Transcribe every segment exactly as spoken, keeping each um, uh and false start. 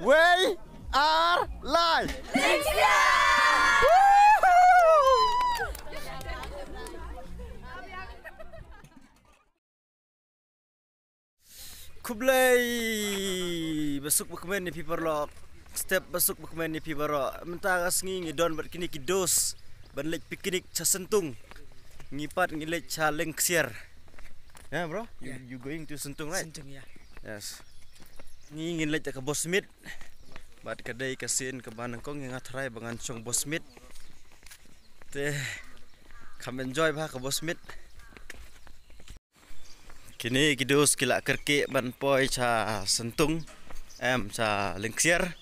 We are live. Khublei basuk bakmen ïa phi paralok. Step basuk bakmen ïa phi baroh. Mynta ka sngi ngi don bad kine ki dos ban leit picnic sha Sentung. Ngi pat ngi leit sha Lyngksiar. Ya, bro? You, Yeah. you going to Sentung, right? Sentung, yeah. Yes. Ngi ngin leit ka Bos Smit. Bad ka dei ka sien kaba nyngkong ïa nga tharai ba ngan shong Bos Smit. Te kham enjoy bha ka Bos Smit. Kine ki dos ki la kyrkieh ban poi sha Sentung, em, sha Lyngksiar.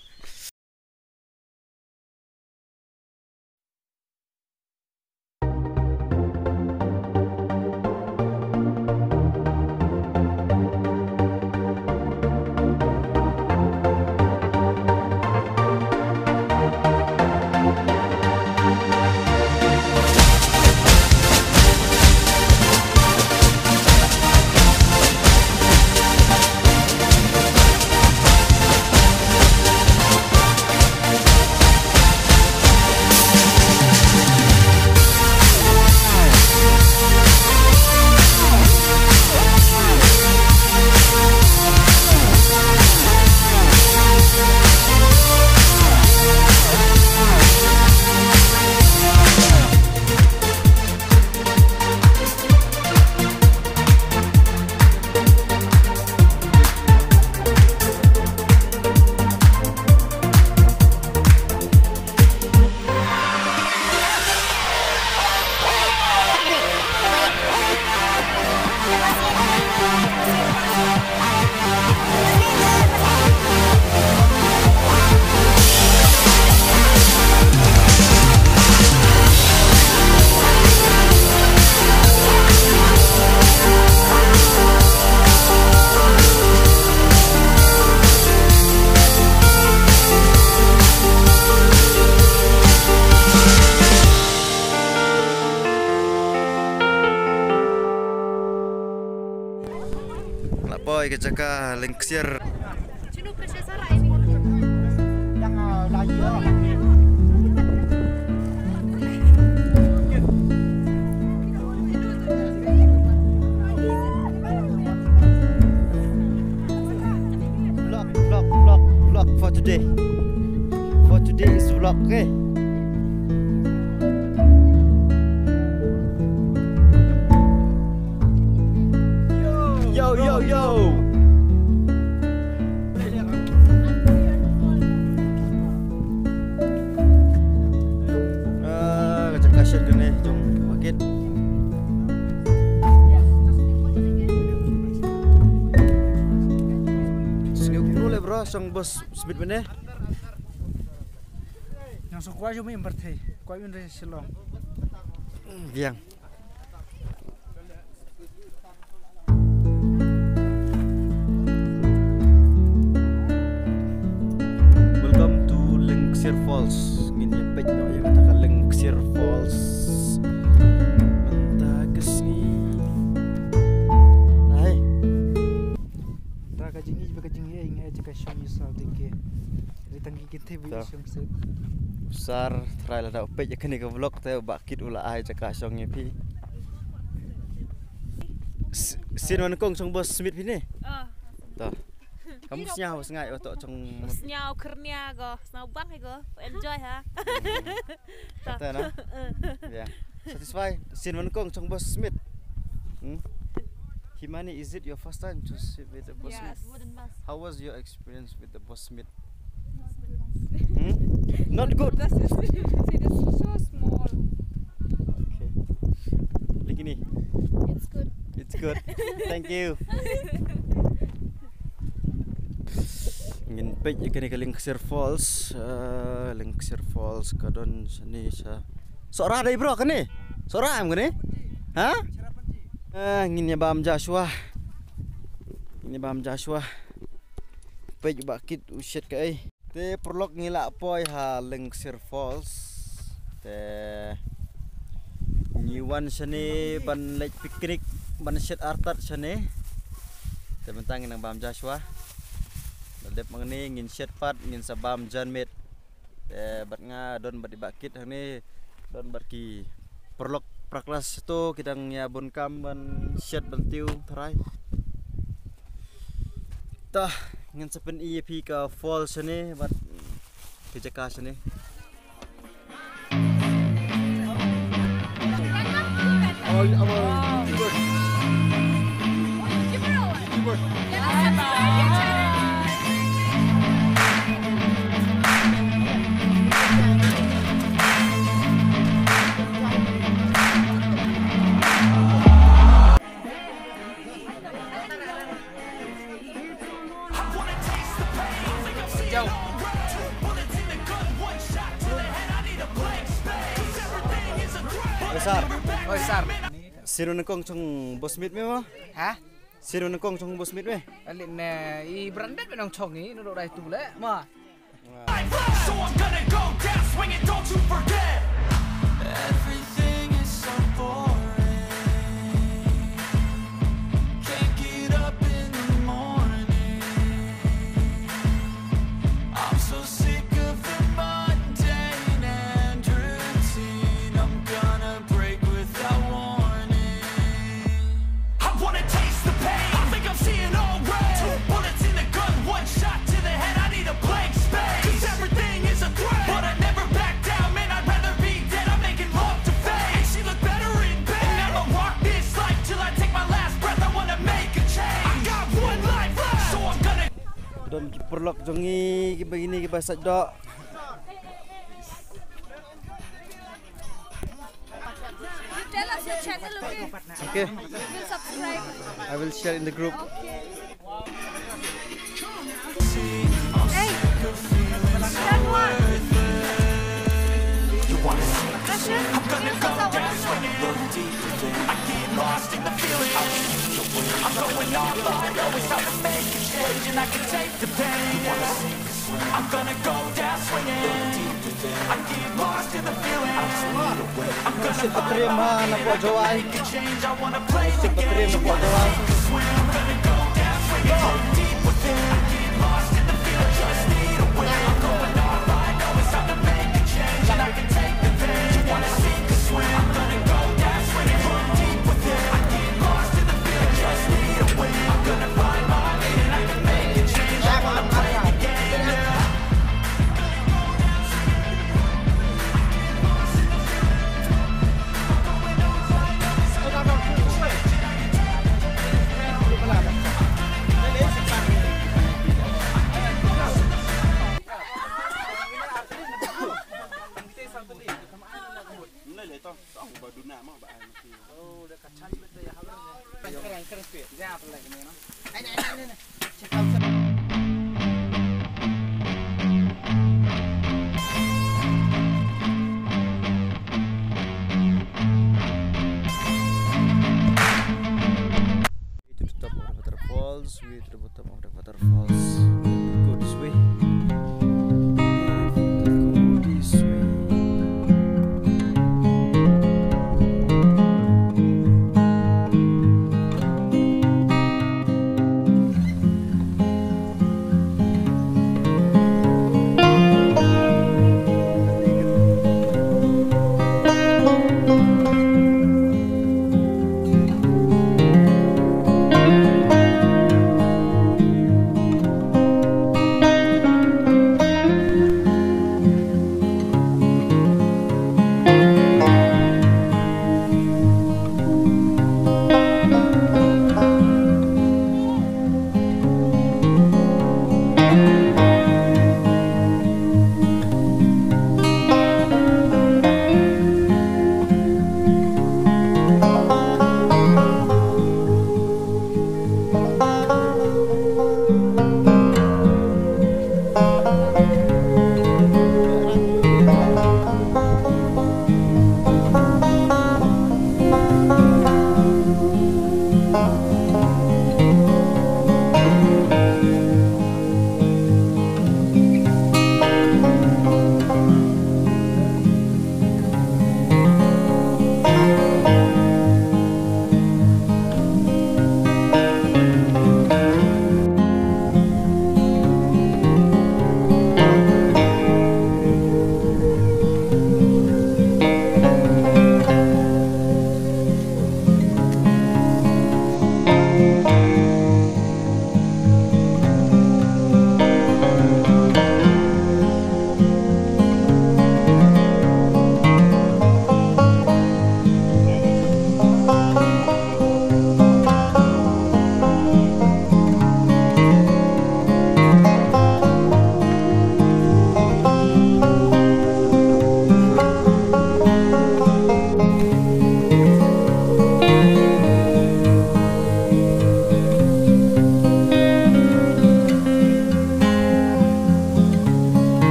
La poi ka jaka Lyngksiar. Vlog, vlog, vlog, vlog for today. For today is vlog, okay? Yo, yo, yo. Ah, ka jaka shet kane jong Bukit. Sngew khublei bro, shong Bos Smit mynne. Nang shu kwah jong mi im pyrthei, kwah un re Shillong. Biang. Welcome to Lyngksiar Falls. Ngin ïa peit noh ïa kata ka Lyngksiar Falls mynta ka sngi. Hai. Ta ka jingïeit ba ka jingïeit nga ïa ka shong ïa sal dike. Ri tang ki kynthei ba ïa shong sep. Sar trai lada u peit ïa kane ka vlog te u Bah Kit u la ai jaka shong ïa phi. Sien wan kong shong Bos Smit phi ne? Ah. To. Kam sñiaw sngai wa to shong. Sñiaw khyrnia ko, sñiaw bang ko. Enjoy ha. Kata na. Yeah. Satisfy. Sien wan kong shong Bos Smit. Hmm? Himani, is it your first time to sit with the Bos Smit? Yes. How was your experience with the Bos Smit? Hmm? Not good. It is so small. Okay. Lakini. It's good. It's good. Thank you. Ngin peit ïa kane ka Lyngksiar Falls. Ah, Lyngksiar Falls ka don shane sha Sohra dei bro kane. Sohra em kane. Ha? Ah, ngin ïa bam ja shuwa. Ngin ïa bam ja shuwa. Peit Bah Kit u shet kaei. Te paralok ngi la poi ha Lyngksiar Falls. Te ngi wan shane ban leit picnic ban shet artat shane. Te mynta ngin nang bam ja shuwa. Ba Dep hangne ngin shet pat, ngin sa bam jan miet. Eh, bad nga don bad i Bah Kit hangne, don bad ki paralok para klas to, ki dang ïa bun kam ban shet ban tiew tharai. Tah, ngin sa pyni ïa phi ka falls shane bad ki jaka shane. Oi, sir. Oi, sir. Sir, nyngkong chong bos mit me mo? Ha? Sir, nyngkong chong bos mit me? Alin ne, i branded me nong chong i, no dai tu le, ma. So I'm gonna go down swinging, don't you forget. Everything is so boring. Can't get up in the morning. I'm so sick of the mundane and routine. I'm gonna break without warning. I wanna taste the pain. I think I'm seeing all red. Two bullets in the gun, one shot to the head. I need a blank space. 'Cause everything is a threat. But I never back down, man. I'd rather be dead. I'm making love to fame. And she look better in bed. And I'ma rock this life till I take my last breath. I wanna make a change. I got one life left. So I'm gonna Don ki paralok jong ngi kiba kine kiba sait doh. You tell us your channel, okay? Okay. We'll subscribe. I will share in the group. Okay. Hey, that one. That's it. I'm gonna go down swinging. I get lost in the feeling. I'm going all I know is how to make a change, and I can take the pain. I'm gonna go down swinging. I get lost in the feeling. I'm gonna find my way and I can make a change. I wanna play the game. I'm gonna go down swinging. Go deep within. I get lost in the feeling. Just need a way. I'm going all I know is how to make a change, and I can take the pain. You wanna sink or swim? I'm gonna go down swinging. Look deep within. I get lost in the feeling. Just need a way. I'm gonna find my way and I can make a change. I wanna play the game, yeah. To the top of the waterfalls, we to the bottom of the waterfalls. Go this way. Go this way.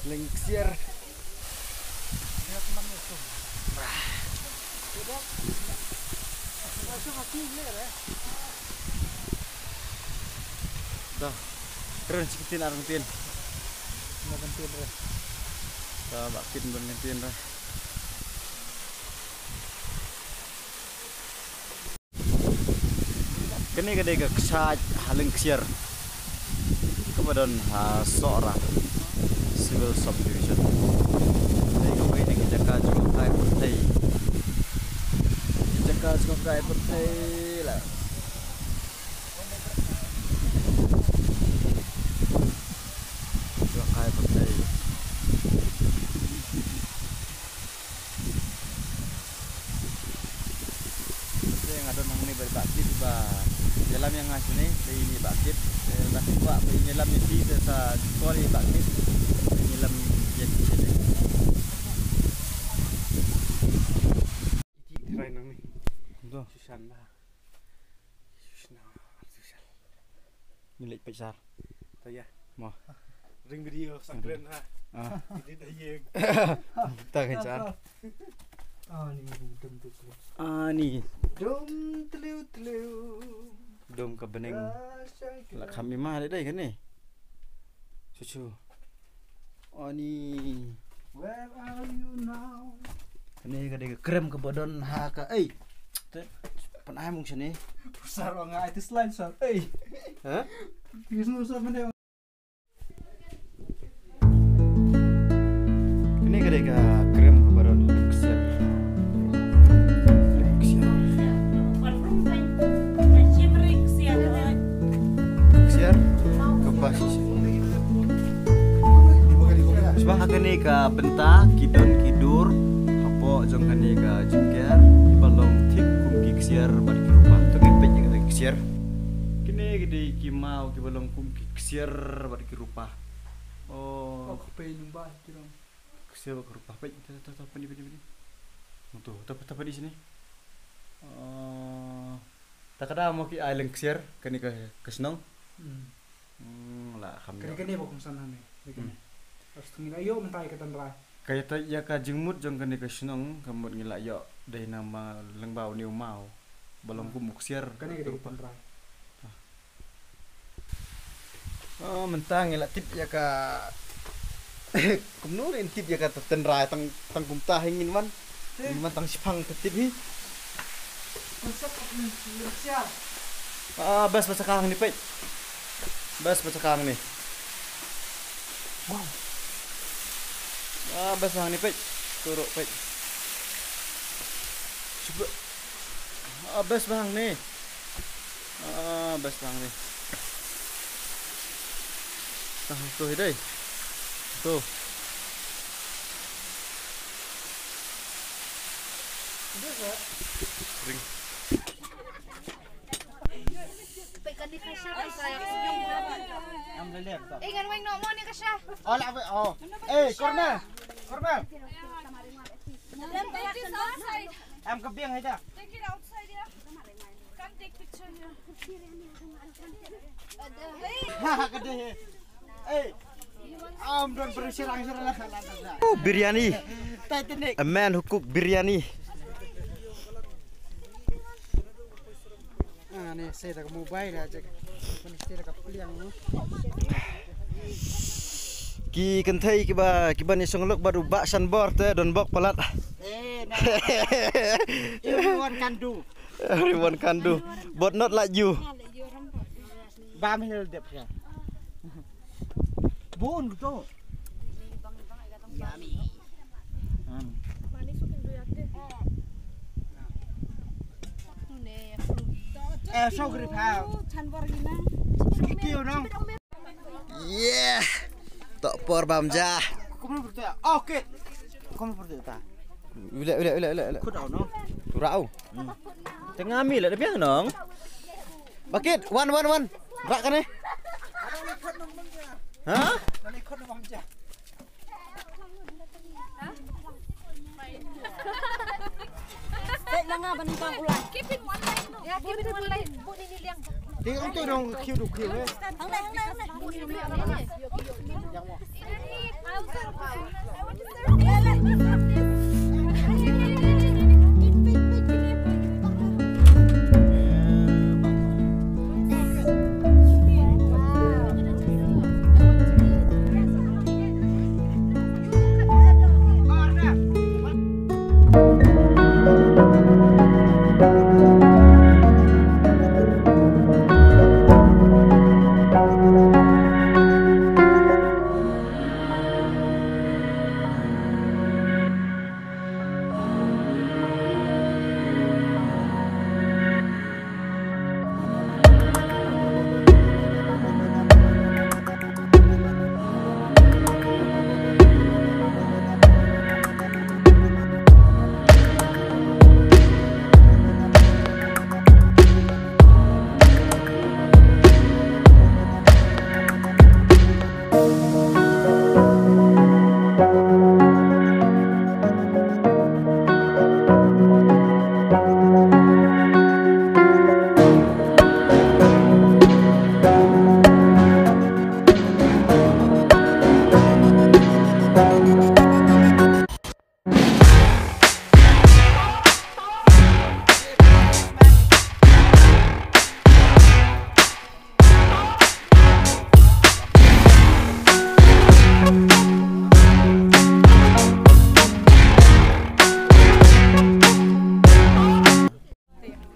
Lengksiar. Dah. Kren sikit ar kentin. Ar kentin re. Dah, bak kit bun kentin re. Kane ka dei ka kshaid ha Lengksiar kaba don ha Sohra Civil Subdivision. Dei kawei na ki jaka jngohkai pyrthei. Ki jaka jngohkai pyrthei la. Jngohkai pyrthei. Te nga don hangne ba, ba kit ba ïalam ïa nga shane, te ine ba kit. Te lada phi kwah ba ine ïalam ïa phi te sa call ïa ba kit. Ine ïalam ïa phi shane. Iti try nangne. Kumto. Sushan ba. Sushan. Sushan. Ngi leit peit sar. To ïa. Mo. Ring video sa kren ha. Ah. Edit ha ïing. Ta kan sar. Ani dum dum dum. Ani. Dum tliu tliu. Dum ka bneng. Ah, shai. La kham ima dei dei kane. Chu chu. Ani. Where are you now? Kane ka dei ka krem kaba don ha ka ei. Te pan ai mung shane. Sar ong ai tis line sar. Ei. Ha? Tis nu sar mane. Kane ka dei ka krem kaba don Lengksiar. Lengksiar. Lengksiar kaba shisha. Shuwa ha kane ka bynta ki don ki dur hapoh jong kane ka jingker kiba long thik kum ki ksiar bad ki rupa. To ngin peit ïa kata ki ksiar. Kine ki dei ki maw kiba long kum ki ksiar bad ki rupa. Oh. Oh, ka pei nang ba ki dong. Ksiar bad ka rupa peit. Ta ta ta pynï pynï pynï. Mutu ta ta pynï sini. Oh. Ta ka da mo ki ai Lengksiar kane ka ka shnong. Hmm. Hmm, la kham ïoh. Kane kane ba kongsan hangne. Kane kane. Hmm. Pas tu ngi la ïoh mynta ïa ka tynrai. Ka ïa ta ïa ka jingmut jong kane ka shnong ka mut ngi la ïoh dei na ma lyngba une u maw ba long kum u ksiar. Kane ka dei ka tynrai. Ah. Oh, mynta ngi la tip ïa ka. Kumno ngin tip ïa ka tynrai tang tang kumta hi ngin wan. Ngin wan tang shipang ka tip hi. Ah, best ba sa ka hangne peit. Best ba sa ka hangne. Wow. Ah, best ba hangne peit. Turuk peit. Super. Ah, best ba hangne. Ah, best ba hangne. Ah, tu hi dei. Tu. Ring. Am le le. Eh, ngan weng noh mo ni ka sha. Oh, la, oh. Eh, Kornel. Kornel. Am ka biang hai da. Take it outside, yeah. Can't take picture here. Ha, ka dei. Hey. Am don beri sirang sirang. Oh, biryani. Titanic. A man who cook biryani. Ah, ni saya dah mobile aja. Ni saya dah pliang. Ki kynthei kiba kiba ni song lok bad u Bah Shanbor te don bok palat. Eh, nah. Everyone can do. Everyone can do, but not like you. Bam hil dep ya. Bun gitu. Hmm. Eh, so grip ha. Thank you, no. Yeah. Tok por bam ja. Kumno bertu ya? Oke. Kumno bertu ta? Ule ule ule ule ule. Khut au no. Turau. Tengah mi le biang nong. Bakit? Wan wan wan. Rak kane. Ha? Nani khut bam ja. Tanga ban tang ulang. Keep in one line. Yeah, keep in one line. Bun ini liang. Ti ong tu dong khiu du khiu eh. Hang nai, hang nai, hang nai.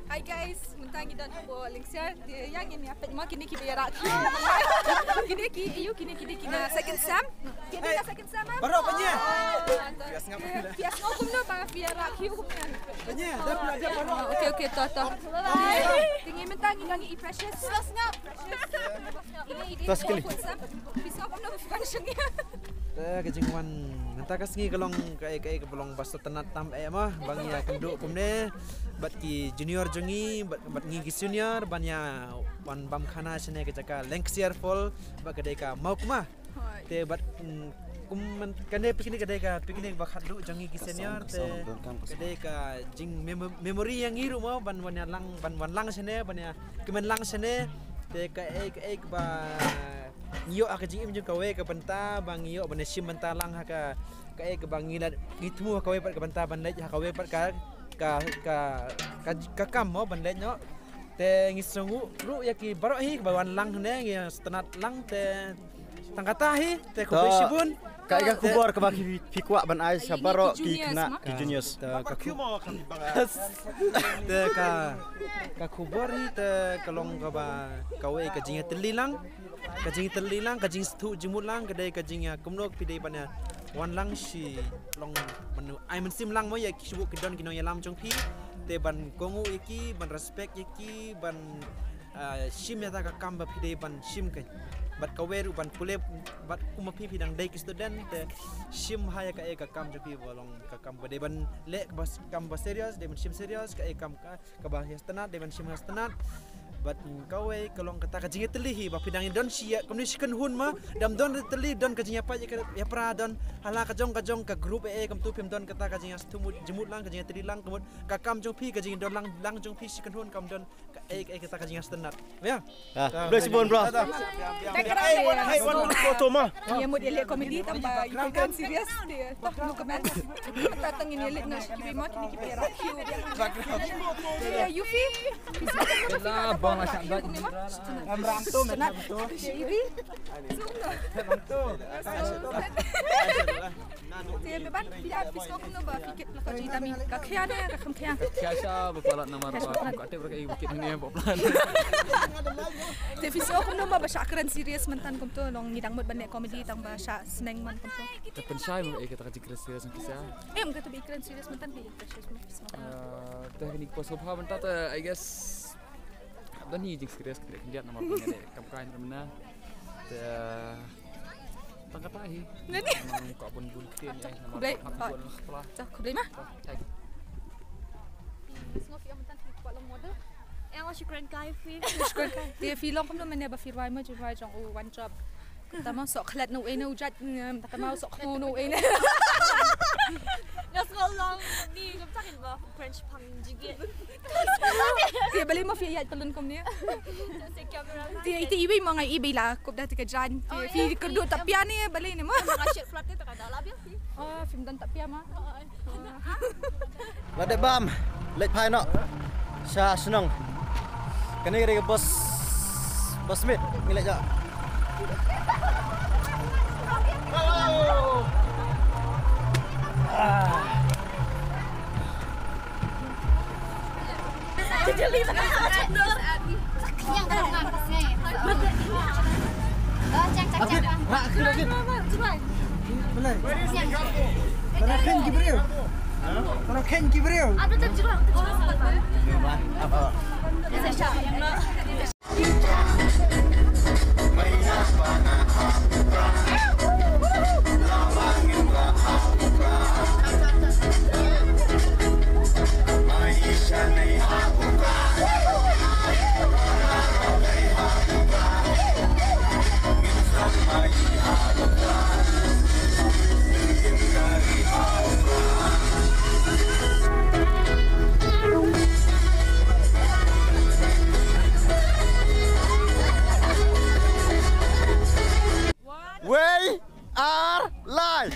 Hi guys, mynta ngi don hapoh Lyngsiar, te ïa ngin ïa peit ma kine ki ba ïa rah khiew. Kine ki, ayu kine ki dei ki na second sem. Kine na second sem, em? Baroh pynïa. Ah, phi ïa sngap kumno ba phi ïa rah khiew kumne? Pynïa, dep la dep baroh. Okay, okay, to, to. Te ngi mynta ngi don i Precious. Sngap. Precious. Ine i dei second sem. Phi sngap kumno ba phi wan shong ïa? Te ka jingwan mynta ka sngi ka long kaei kaei kaba long ba sngewtynnat tam eh ma ba ngi ïa kynduh kumne bad ki junior jong ngi bad, bad ngi ki senior ban ïa wan bam khana shane ka jaka Lyngsiar Falls ba ka dei ka Mawkma. Te bad, mm, kum man, kane picnic ka dei ka picnic ba khatduh jong ngi ki senior te ka dei ka jing memo-, memory ïa ngi ruh mo ban wan ïa lang, ban wan lang shane, ban ïa kmen lang shane. Te kaei kaei ba ngi ïoh ha ka jingim jong kawei ka bynta ba ngi ïoh ban ïa shim bynta lang ha ka, kaei kaba ngi la ngi thmu ha kawei pat ka bynta ban leit ha kawei pat ka, ka, ka, ka, ka kam mo ban leit noh. Te ngi sngewnguh ruh ïa ki baroh hi ba wan lang hangne ngi sngewtynnat lang te tang kata hi te khublei shibun. Kaei ka khubor kaba phi, phi kwah ban ai sha baroh ki khynnah ki juniors? Te ka khu-, te ka, ka khubor hi te ka long kaba kawei ka jingïatylli lang. Ka jingïatylli lang, ka jingsngewthuh jingmut lang, ka dei ka jingïa kumno phi dei ban ïa wan lang shi long ban ai mynsiem lang mo ïa ki shu ki don ki nongïalam jong phi. Te ban kohnguh ïa ki, ban respect ïa ki, ban, ah, shim ïa kata ka kam ba phi dei ban shim ka. Bad kawei ruh ban pule bad kum ma phi phi dang dei ki student te shim ha ïa kaei ka kam jong phi ba long ka kam ba dei ban leh kaba s-, kam ba serious, dei ban shim serious kaei kam ka kaba ïa sngewtynnat, dei ban shim ïa sngewtynnat. Bad kawei ka long kata ka jingïatylli hi ba phi dang don shi ïa kumne shi kynhun ma, dang don tylli don ka jingïapait ïa ka, ïa pra don hala ka jong ka jong ka group eh, eh, kumtu phim don kata ka jingïasngewthuh jingmut lang, ka jingïatylli lang, ka mut ka kam jong phi, ka jingdon lang, lang jong phi shi kynhun kam don kaei, kaei kata ka jingïasngewtynnat. Ïa. Ah, khublei shibun bro. Hey, one, hey, one photo ma. Ïa mut ïa leh comedy tang ba ïa kren serious. Toh, no comment. Ta tang ïa leh na shi kiba ma kine kiba rah khiew. Ïa, Yufi. Lah bang lah syak bad. Ngam rang tu, ngam rang tu. Shi ibi. Ngam tu. Te me ban phi, phi sngew kumno ba phi kit la ka jingdami, ka khia ne ka kham khia? Ka khia sha ba palat namar ba ka tip ra ka i ba kit ne ba palat. Te phi sngew kumno ba, ba shah kren serious myntan kumto, long ngi dang mut ban leh comedy tang ba shah sneng man kumto. Ka pynshai mo, eh, kata ka jingkren serious ngi sha. Em, kata ba i kren serious myntan phi kren serious mo, phi sngew kumno? Ah, te kani ka pos ka bha mynta te, I guess, don hi jingserious khyndiat khyndiat namar ba ngi dei kam kai namar na. Te tang kata hi. Nani? Namar ka bun bun ktien eh namar ka hap bun lah pla. Tah, khublei ma. Tah, thank you. Sngew phi ïa mynta phi kwah long model? Ïa nga shu kren kai phi. Shu kren kai. Te phi long kumno mynne ba phi rwai ma, ju rwai jong u One Job. Tama sok khlad no eno jat ngam takama sok khu no eno. Nga scroll long ni ngam takin ba French pang jigit. Te bale ma fi yat pelun kom ni. Se camera. Te ite iwi ma ngai ibi la kup da te ka jan. Te fi kerdu tapia ni bale ni ma. Nga shit flat te ka da la biang fi. Oh, film dan tapia ma. La dep bam leit phai noh sha shnong. Kane ka dei ka bos bos mit ngi leit noh. Abit, rak ke abit. Belai. Para khen ki briew. Para khen ki briew. Wei ar lai.